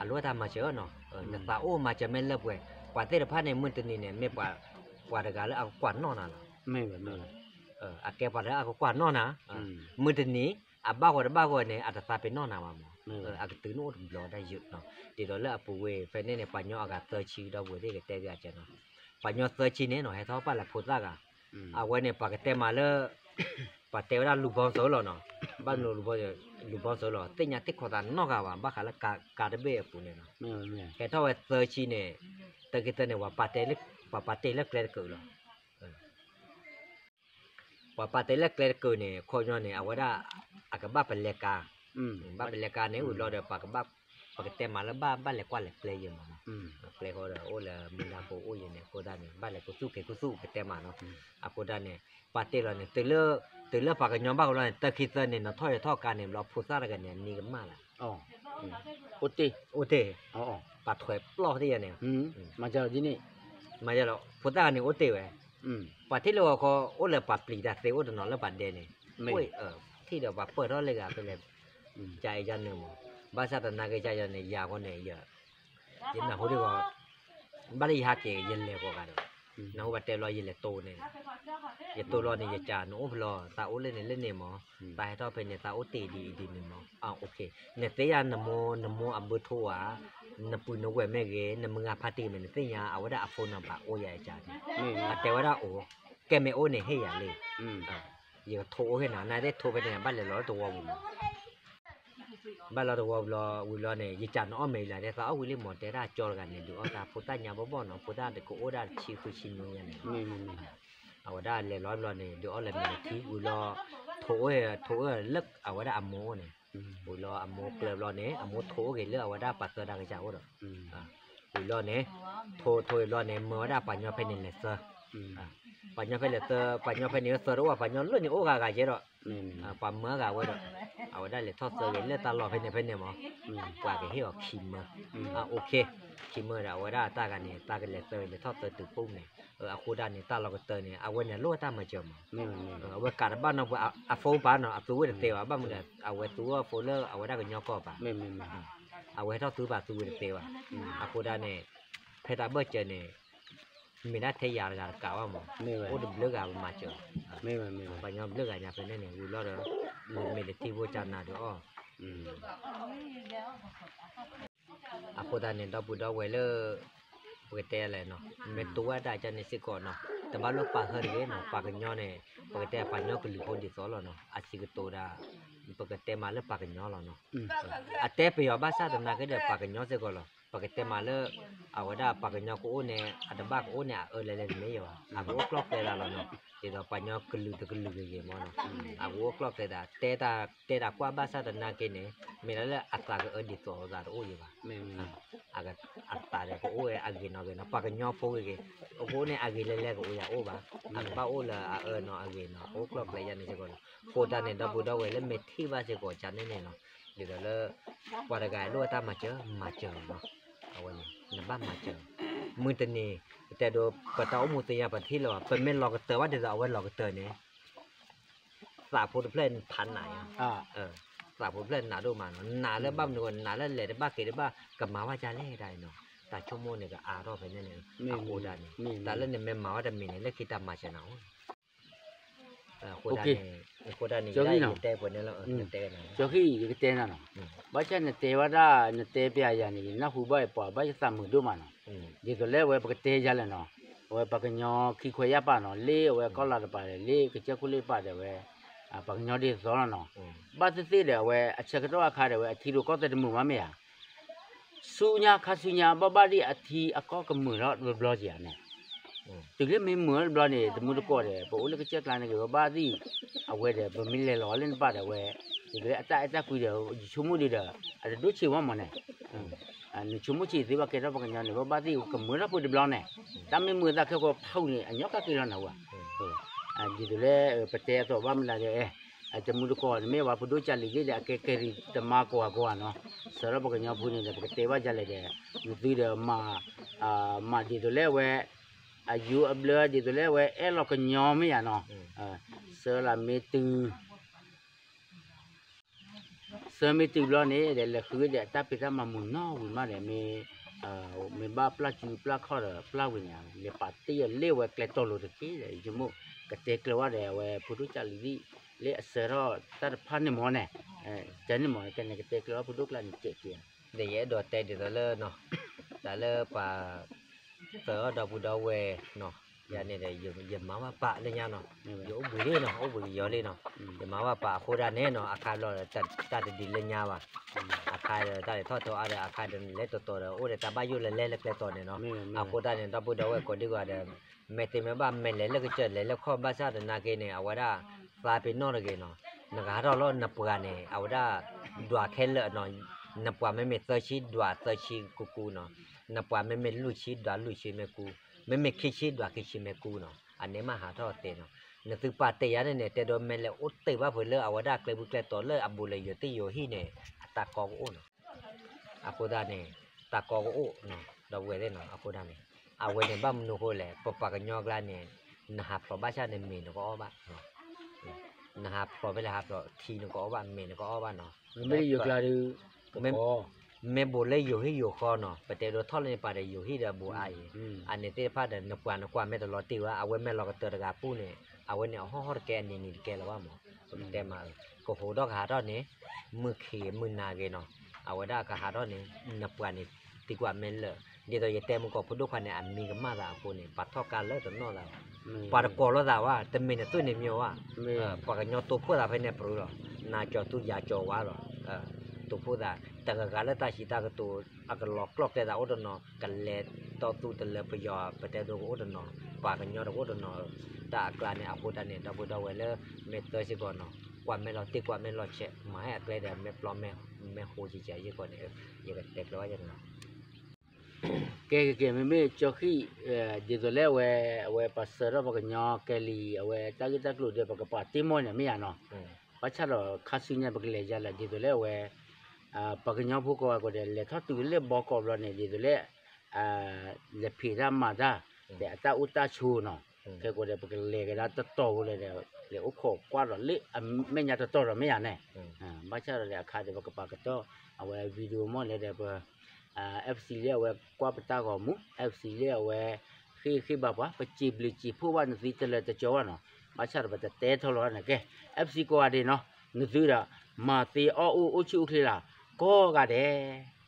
အလိၣ်ဝဲတၢ်မၤစၢၤနီၤ, နသးအိၣ်မၤစၢၤမ့ၢ်လၢပှဲၤ, ပှၤသ့ၣ်တဖၣ်န့ၣ် မုၢ်တနံၤန့ၣ် မ့ၢ်ပှၤတဂၤလၢအကကွၢ်နီၣ်နၤလီၤ, အကဲပှၤလၢအကကွၢ်နီၣ်နၤ, မုၢ်တနံၤ အဘၣ်ဂီၤတဘၣ်ဂီၤန့ၣ် အတသးပ့ၤနီၣ်နၤဘၣ်မး, အကတုၤနအိၣ်တဘျီဒၣ်ယုာ်နီၤ, ဒ်သိးလၢအပူၤဝဲဖဲန့ၣ်န့ၣ် ပှၤညီအဂၤသၢဆံ ဒီပုၢ်ဝဲၢ်သ့ၣ်ကတဲဂ့ၤအကနီၤ, ပှၤညီသၢဆံန့ၣ်နီၤ ဟဲထီၣ်ပာ်လၢဖိသၣ်ဂၤ, အဝဲန့ၣ် ပှၤကတဲမးလၢ ပှၤတဲဝဲဒၣ်လူၤဘီစၢၤလီၤနီၤ, ဘၣ်မနုၤလူၤဘီစၢၤလီၤ သ့ၣ်ညါသ့ၣ်ခီသးနီၣ်ဂၤဘၣ် ဘၣ်ဃးလၢကါတဘ့ၣ်အပူၤန့ၣ်နီၤ, ဟဲထီၣ်ဝဲသၢဆံန့ၣ်, တၢ်ခံသၢန့ၣ် ပှၤပာ်တဲလၢကျဲတကၢးလီၤ ပှၤပာ်တဲလၢကျဲတကၢးန့ၣ် ခီညီန့ၣ် အဝဲဒၣ် အကဘၣ်ပလဲကါ, ဘၣ်ပလဲကါန့ၣ် ဝံၤဘျီဒီး ပှၤကတဲမးလၢဘၣ် ဘၣ်လဲၤကွၢ်လဲၤကျဲယဲၢ်မးနီၤ, ကျဲဃီဒီးအိၣ်လၢမူဒါဖိအိၣ်ယဲၢ်န့ၣ် အဃိဒၣ်န့ၣ် ဘၣ်လဲၤကသူၣ်က့ၤကသူၣ်ကတဲမးနီၤ, အဃိဒၣ်န့ၣ် ပာ်တ့ၢ်လီၤန့ၣ် တုၤလၢပှၤကညီဘၣ်ဝဲလီၤန့ၣ် တၢ်ခံသၢန့ၣ် နထီၣ်ယထီၣ်ကါန့ၣ် ဘျီဖိသၣ်တဂၤန့ၣ် အနံၤကမၣ်လၢ အိၣ်တ့ၢ်, ပှၤထွဲးပျီၢ်သ့ၣ်ယဲၢ်န့ၣ်, မၤလီၤ, ဖိသၣ်ဂၤန့ၣ်အိၣ်တ့ၢ်ဝဲ, ပှၤထံၣ်လၢဂီၤခီ အိၣ်လၢပှၤပျံၤတၢ်သ့အိၣ်တနီၤလၢပှၤဒဲန့ၣ်, ထံၣ်ဒီးပှၤပၢၢ်ထီၣ်လၢဂၤဖဲလဲၣ်, ကယဲၢ်နုာ်မး, ဘၣ်ဆၣ်သနာ်က့ယဲၢ်န့ၣ် ယၤဃီန့ၣ် ယ ယနၢ်ဟူဒ်ဂီၤ, ဘၣ်လၢယဟးက့ၤ ယလဲၤဂီၤဂၤဒီး, နၢ်ဟူဘၣ်တဲလီၤ ယလဲၤတိၢ်န့ၣ်, ယတိၢ်လီၤန့ၣ် ယကးနအိၣ်ဖဲလီၤ သးအိၣ်လၢန့ၣ်လၢန့ၣ်မး, သးဟဲထီၣ်ဖဲန့ၣ် သးအိၣ်တ့ၢ်ဒ်အံၤဒ်န့ၣ်မး, နသ့ယၤနမိၢ် နမိၢ်အဘၢထိဧါ, နပုၢ်နဝဲၢ်မ့ၢ်ဂ့ၤ နမုၢ်ဂၤဖါတံၢ်မ့ၢ် နသ့ၣ်ညါ အဝဲဒၣ်အ phone number အိၣ်ယၤအကးန့ၣ်, အတဲဝဲဒၣ်အိၣ်, ကဲမ့ၢ်အိၣ်န့ၣ်ဟ့ၣ်ယၤလံ, ယကထိးအိၣ်ဟ့ၣ်နၤ နသ့ၣ်ထိးဖဲန့ၣ် ဘၣ်လဲၤလီၤလၢတဝီပူၤမး ဘၣ်လီၤတဝီပူၤလီၤ ဝံၤလီၤန့ၣ် ယကးနအီၣ်မ့ၢ်လၢ် တဲသးအီၣ်ဝံၤလံမး တဲဒၣ်ကၠီတဂၤန့ၣ် ဒုးအီၣ်တၢ်ဖိသၣ်ညါဘီဘီနီၤ ဖိသၣ်တကအိၣ်ဒၣ်ဆံဃုဆံနွံညါန့ၣ်, အဝဲဒၣ်လဲၤလီၤဘျီန့ၣ် ဒုးအီၣ်လၢမ့ၢ်တထံ ဝံၤလီၤ ထိးအိၣ် ထိးအိၣ်လၢအဝဲဒၣ်အမိၢ်အိၣ်န့ၣ်, ဝံၤလီၤအမိၢ်ကျၢၤဘျီန့ၣ် အမိၢ်ထိးအိၣ်က့ၤလၢအဝဲဒၣ်ပှၤသၢဒါကစၢ်အိၣ်ဒီး, ဝံၤလီၤန့ၣ်, ထိးထိးဝံၤလီၤန့ၣ် မၢဝဲဒၣ်ပှၤညီဖဲန့ၣ်လဲၤသၢ ပှၤညီဖဲလဲၤသၢ ပှၤညီဖဲန့ၣ်သၢတအိၣ် ပှၤညီလၢန့ၣ်အိၣ်ဂၤဂၤကဲဒီး, ပှၤမၢဂၤဝဲဒီး, အဝဲဒၣ်လဲၤထီၣ်သၢဂ့ၤလၢတၢ်လီၢ်ဖဲန့ၣ်ဖဲန့ၣ်မး, ပှၤကဟ့ၣ်အီၤခံမၢ, အ OK, ခံမၢဒီး အဝဲဒၣ်တၢ်ဂၤန့ၣ် တၢ်ကလဲၤသၢဂ့ၤလဲၤထီၣ်သၢတုၤပူၤန့ၣ်, အဃိဒၣ်န့ၣ် တၢ်လီၢ်ကတၢၢ်န့ၣ် အဝဲန့ၣ်လိၣ်တၢ်မၤစၢၤမး, အဝဲကးတဘၣ်နီၢ်ပှၤ အ phone ပာ်နီၤ အသူဝဲတသ့ဘၣ် ဘၣ်မနုၤဒီး အဝဲသူဝဲ phone လၢအဝဲဒၣ်ကညီကီၢ်ပာ် အဝဲဟဲထီၣ်သူပာ်သူဝဲတသ့ဘၣ်, အဃိဒၣ်န့ၣ်, ဖဲတၢ်ဘၢၣ်စၢၤန့ၣ်, မ့ၢ်ဒၣ်ထဲယၤတဂၤတကးဘၣ်မး, အိၣ်တဘျုးဂၤပမၤစၢၤ, ပှၤညီဘျုးဂၤညါဖဲန့ၣ်န့ၣ် ဝံၤလီၤဒီး, မ့ၢ်တထံဖိကနၤဒီးအီၣ် အဃိသတးန့ၣ် ဒီပုၢ်ဒီဝဲၢ်လၢ ပကတဲလဲၣ်နီၤ မ့ၢ်တိဝဲဒၣ်ကန့ၣ်စ့ၢ်ကီးနီၤ တဘၣ်လၢပာ်ဟၢတဂ့ၤနီၤ ပှၤကညီန့ၣ် ပကတဲပှၤကညီကလုာ်ဖိဒ်သိးလီၤနီၤ အစံးကတိၤဒၣ် ပကတဲမးလၢပှၤကညီလီၤနီၤ အတဲပယီၤဘၣ်ဆၣ်သနာ်က့ဒီးပှၤကညီစ့ၢ်ကီးလီၤ ပကတဲမးလၢ အဝဲဒၣ်ပှၤကညီကအိၣ်န့ၣ် အတဘၣ်ကအိၣ်န့ၣ် အအၢလဲၤလဲၤတမ့ၢ်ယၤဘၣ် အကအိၣ်ကျီၢ်ကျဲသးလီၤနီၤ ဒ်သိးပှၤကညီကလုာ်တကလုာ်ဂ့ၤဂ့ၤမးနီၤ အကအိၣ်ကျီၢ်ကျဲသး တဲတၢ်ကွၢ်ဘၣ်ဆၣ်သနာ်က့န့ၣ် မ့ၢ်ဒၣ်လၢအသးကအၢဒ်သိးအသးတအိၣ်ယၤဘၣ် အသးဒီးကအိၣ်ဝဲအဂ့ၤနီၢ်ဂ့ၤနီၤ ပှၤကညီဖိဂ့ၤဂ့ၤ အကအိၣ်န့ၣ်အဂ့ၤလဲၤလဲၤကအိၣ်ယၤအိၣ်ဘၣ် အကဘၣ်အိၣ်လၢအအၢနီၤအဂ့ၤနီၤ ကအိၣ်ကျီၢ်ကျဲယၤန့ၣ်စ့ၢ်ကီးလီၤ ဃိသတးန့ၣ် ဒီပုၢ်ဒီဝဲၢ်လၢမ့ၢ်ထံၣ်ဘၣ်စ့ၢ်ကီးကန့ၣ်န့ၣ်နီၤ ဒ်သိးလၢ ပှၤတဂၤလိၣ်အတၢ်မၤစၢၤ မၤစၢၤနီၤ အဝဲန့ၣ် နဘၣ်မၤစၢၤ မုၢ်တနံၤ ပတဲဒိး ပတၢ်အိၣ်မူသ့ၣ်ညါပထံၣ်လၢၤဘၣ် ပမ့ၢ်လီၤကတၢၢ်ဘၣ်ဒ်သိးအဝဲလီၤကတၢၢ်န့ၣ် သးဖိတဖျၢၣ်ဖးနးယါ သးဖိတဖျၢၣ်နးဒိၣ်မးနီၤ နးလၢဘၣ်မနုၤ နးလၢလဲၤတဘၣ်က့ၤတဘၣ် ကမၤဘၣ်ဒ်လဲၣ်ဒၣ်အံၤနီၤ တၢ်ဆိကမိၣ်န့ၣ်ကအါထီၣ်ဖဲန့ၣ်န့ၣ် အဃိဒၣ်န့ၣ် တၢ်လၢနမ့ၢ်မၤဝဲတမံၤန့ၣ် လၢခံတၢ်မၤစၢၤနၤအိၣ် အဃိဒၣ်န့ၣ် အဃိဒၣ်န့ၣ် ယတဲပှဲၤန့ၣ်လီၤ တဲကနၤ ကၠီခံ ယကတဲနၤနီၤ ဘၣ်ဆၣ်နတဲဝဲဒၣ် နတဲပျးယၤန့ၣ် ယနၢ်ဟူဘၣ်အပှၤဘၣ်ယသးမုာ်ဒိၣ်မးနီၤ ဒ်သိးလၢအဝဲပကတဲယၤလဲၣ်နီၤ အဝဲပှၤကညီခံခွဲးယာ်ပာ်နီၤ လၢအဝဲကီၢ်လၤတပၤဒီး လၢကစၢၢ်ခိၣ်လၢပာ်ဒီးဝဲ ပှၤကညီဒ်သိးလီၤနီၤ ဘၣ်သ့ၣ်သ့ၣ်ဒီးအဝဲအဆၢကတီၢ်အခါဒီးဝဲအထံရူၢ်ကီၢ်သဲးတမုာ်မးမ့ၢ်ဧါ ဆူညါခါဆူညါ ဘၣ်ဘၣ်ဒ်အထံအကီၢ်ကမုာ်ထီၣ်တဘျီဘျီက့ၤဧါန့ၣ် တုၤလၢမ့ၢ်မုာ်ထီၣ်တဘျီန့ၣ် တမူတကိးဒီး ပအိၣ်လၢကစၢၢ်ကျါန့ၣ်က့ၤ ပဘၣ်သ့ၣ် အဝဲဒီး ပမ့ၢ်လဲၤလီၤလၢနပာ်ဒီးဝဲ ဒ်သိးလၢအတၢ်အဲၣ်တၢ်ကွံဒီး ယဆိကမိၣ်ဒ်ဒီး အတဒိၣ်ဆံးဝဲမးန့ၣ်, နဆိကမိၣ်ဆံးသ့ဘၣ်ကဲထီၣ်ပှၤကညီန့ၣ် ဘၣ်ဘၣ်သ့ၣ်ကမုာ်ထီၣ်ပှၤတဘျီန့ၣ်, တၢ်မ့ၢ်မုာ်သးခဲကိးဖးအူန့ၣ် အညီကက့ၤလီၤနၤဝဲ, ဒ်သိးလၢ ပတဲအသိးဘၣ်မနုၤဒီး တမူတကိးန့ၣ်မ့ၢ်ဝဲ ဖိဒိၣ်ကၢ်လံၤသ့ၣ်ဒီး အကဲကဲရံၤတမါကိးဂၤကိးဂၤနီၤ, စၢၤထီၣ်ပှၤကညီဖိန့ၣ်ဒီး ပကတဲဘၣ်ယၤလဲၣ်ဒီး နသုဒီးမၤ မၤဒ်သိးလၢအဝဲ အယူအဘျၢ ဒ်သိးလၢအဝဲအဲၣ်လီၤကညီမ့ၢ်ယၤနီၤ, စၢၤလၢမ့ၢ်တုၤ စၢၤမ့ၢ်တုၤဘျီန့ၣ် ဒီးလဲၤဃုဒီးတၢ်ဖံးတၢ်မၤမုာ်နီၢ်ဝံၤမးဒီး မ့ၢ် မ့ၢ်ဘၣ်ပျၢ်စုပျၢ်ခီၣ်ဒီးပျၢ်ဝံၤန့ၣ် လဲၤပာ်တ့ၢ်အီၤလၢဝဲကျဲတီၤလိၤတက့ၢ်ဒီး ယဆိကမိၣ် ကတဲကျၢၤဝဲဒီး အဝဲဖိဒိၣ်ကၢ်လံၤသ့ၣ် လၢအစၢၤထီၣ်တၢ်တဖၣ်န့ၣ်မ့ၢ်န့ၣ်, ကဲန့ၣ်မ့ၢ် ကဲန့ၣ်ကတဲကျၢၤဝဲဖိဒိၣ်ကျါန့ၣ်ကဲက့ၤ ဒီးယအဲၣ်ဒိးတဲဒ်သိးလၢ တၢ်လၢပှၤ သၢအီၣ်ဒီပုၢ်ဒီဝဲၢ်နီၤ, ယၤန့ၣ်ဒီး ယမၤဘၣ်ပာ်လၢညါနီၤ, ယအိၣ်ဘှံးလံနီၤ, အိၣ်ဘှံးကယီၤလံနီၤ, ယမၤဘၣ်ပာ်အဃိဒၣ်န့ၣ်နီၤ, အခါဘျီဒီး တၢ်တဒ်လၢညါဘၣ်, အခါဒီးတၢ်လဲၤထီၣ်ထီအါဒီး အခါဒီးလဲၤတီၤတီၤဒီး အိၣ်ဒီးတၢ်ဘၣ်ယိၣ်လၢလဲၤလၢကျဲတီၤန့ၣ်နီၤ, အဃိဒၣ်န့ၣ် ဒီပုၢ်ဒီဝဲၢ်ကိးဒံကီးဒီး မဲာ်သ့မဲာ်ဘၣ်မဲာ်လဲၤလၢကစၢၢ်လဲၤလၢခီၣ်ဘၣ်ဆၣ်သနာ်က့န့ၣ် အဝဲဒၣ် သးပ့ၤနီၣ်တဂ့ၤနီၤ, နကဟးထီၣ်လီၤနပှၤန့ၣ် အဝဲဒၣ် ဒွးခဲလၢာ်နီၤ, နပှၤမ့မ့ၢ်သၢဆံဒွးသၢဆံကူကူနီၤ, နပှၤမ့မ့ၢ်လွံၢ်ဆံဒွးလွံၢ်ဆံမ့ၢ်ကူ, မ့မ့ၢ်ခံဆံဒွးခံဆံမ့ၢ်ကူနီၤ, အန့ၣ်မးဟးထီၣ်သ့နီၤ, နသုပာ်တဲယၤန့ၣ်န့ၣ် တဲဒိးမဲာ်လဲၤအိၣ်တ့ၢ်ဘၣ်ဖုးလၢ အဝဲဒၣ်ကျဲဘုကျဲတီၤလၢအဘူးလၢယိၤသ့ၣ်ယိၤဟံၣ်န့ၣ် အတၢ်ကီကအိၣ်နီၤ အဃိသတးန့ၣ် တၢ်ကီကအိၣ်နီၤ ဒီပုၢ်ဝဲၢ်သ့ၣ်နီၤ, အဃိသတးန့ၣ် အဝဲန့ၣ်ဘၣ်မနုၤအဃိလဲၣ်, ပပှၤကညီကျါန့ၣ် နဟးဖျိးဘၣ်ဆၣ်န့ၣ် မ့ၤနကအီၣ်ဘၣ်, နဟးဖျိးဖဲလဲၣ်ဟးဖျိး ထံနကအီၣ်ဘၣ် မ့ၤနကအီၣ်ဘၣ်နီၤ, မ့ၢ်ယိၤကျါဒီး မ့ၢ်ဘူးလၢယိၤဟံၣ်ယိၤဃီနီၤ, ပတဲဒိးထီၣ်လၢန့ၣ်ပာ်ဒီးယိၤဟံၣ်ဒီးဘူးအါအံၤ, အန့ၣ်သ့ၣ်တဖၣ်ဒီး နပှၤနကွၢ်မဲာ်တလီၤတံၢ်ဝဲ အဝဲမဲာ်လီၤကတၢၢ်တဂၤပူၤန့ၣ် အဝဲန့ၣ်အဟီၣ်ဟီၣ်တကဲအနံၤနံၤတကဲလၢၤဘၣ်မး, ပကတဲမး, ကဟိးဒီးကဟးထီၣ်န့ၣ် မုၢ်ခံးမုၢ်နၤဂ့ၤနီၤ, အဝဲဒၣ်ကဟးထီၣ်န့ၣ် နပှၤန့ၣ် သံကွၢ်မဲာ်လၢာ်, ဒ်သိးယတဲမုၢ်ကီၢ်ဖိဒိၣ်ခွါန့ၣ် အမံၤကမၣ်သးအဃိန့ၣ် ပှၤထီၣ်ကါလၢတနီၣ်သးဘၣ်, ပှၤတကိးလိာ်သးဘၣ် တမ့ၢ်နသွံၣ်န့ၣ်မ့ၢ်ဘၣ်, ပှၤကညီတိာ်ဖှိၣ်သးဖဲန့ၣ်ပရူၤလီၤ, နၤကၠီၤသူယၤကၠီၤဝါလီၤ, တိာ်ဖှိၣ်သး တဂၤဂၤလၢတၢ်စံးတၢ်ကတိၤ အကလီၤကျီၢ်ကျဲသးအိၣ်တနီၤ, ကလဲၤတီသူတလၢပယီၤ ပတဲဒိကအိၣ်တနီၤ, ပှၤကညီတကအိၣ်တနီၤ, တၢ်အကျါန့ၣ် အဃိတၢ်န့ၣ် ဒီပုၢ်ဒီဝဲၢ်လၢ မ့ၢ်သၢစ့ၢ်ကီးနီၤ, ကွၢ်မဲာ်လီၤတံၢ်ကွၢ်မဲာ်လီၤဆဲး မၤဟဲအကျဲဒီး မဲာ်ပျီမဲာ်ဟိကကဲယ့ၢ်ကီးန့ၣ်, ယကတဲကျၢၤဘၣ်ယဲန့ၣ်လီၤ. ကဲကဲကဲ မ့မ့ၢ်ကၠီဃံၣ် ဒ်သိးလၢအဝဲ အဝဲပှၤစၢၤထီၣ်ပှၤကညီကဲလံ အဝဲတၢ်ဂ့ၢ်တၢ်ကျိၤဒီး ပကပာ်တ့ၢ်မီၢ်န့ၣ် မ့ၢ်ယါနီၤ, ဘၣ်ဆၣ်ဒီးခါဆူညါပကလဲၤယါလၢ ဒ်သိးလၢအဝဲ ပှၤကညီဖိကိးဂၤကိးဂၤဒီး လဲၤထီၣ်တုၤလၢဘီကီးဘျီန့ၣ် ဒ်သိးလၢ လဲၤဖံးတၢ်မၤတၢ် ဒီးအတၢ်အိၣ်တၢ်ဆိးနီၤ, ခဲကိးဒီး ပကလဲၤကဒါတတီၤဖိလဲၣ်ဒီး လဲၤအိၣ်ခိးကွၢ်ဒီးလၢအမဲာ်ညါတတီၤဒီး မ့ၢ်ယါန့ၣ်, ဘၣ်ဆၣ်ဒီးအခါဒီး ပကပာ်ကတီၢ် အဝဲ video မီၢ်လဲၣ်ဒီး ပ FC လၢအဝဲကွၢ်ပတၢ်ဂီၤမူ FC လၢအဝဲ ဃ့ဃ့ဘါပှၤ ပစံးဘျုးစံးဖှိၣ်ဘၣ်နသုတလၢတကီဘၣ်နီၤ, ဘၣ်ဆၣ်ဒီးပတတဲထီလီၤန့ၣ်ကဲ FC ကိးဂၤဒဲးနီၤ, နသုဒီး မၤသ့အီၣ်အိၣ်အိၣ်ဆူၣ်အိၣ်ချ့လၢ ကိးဂၤဒဲး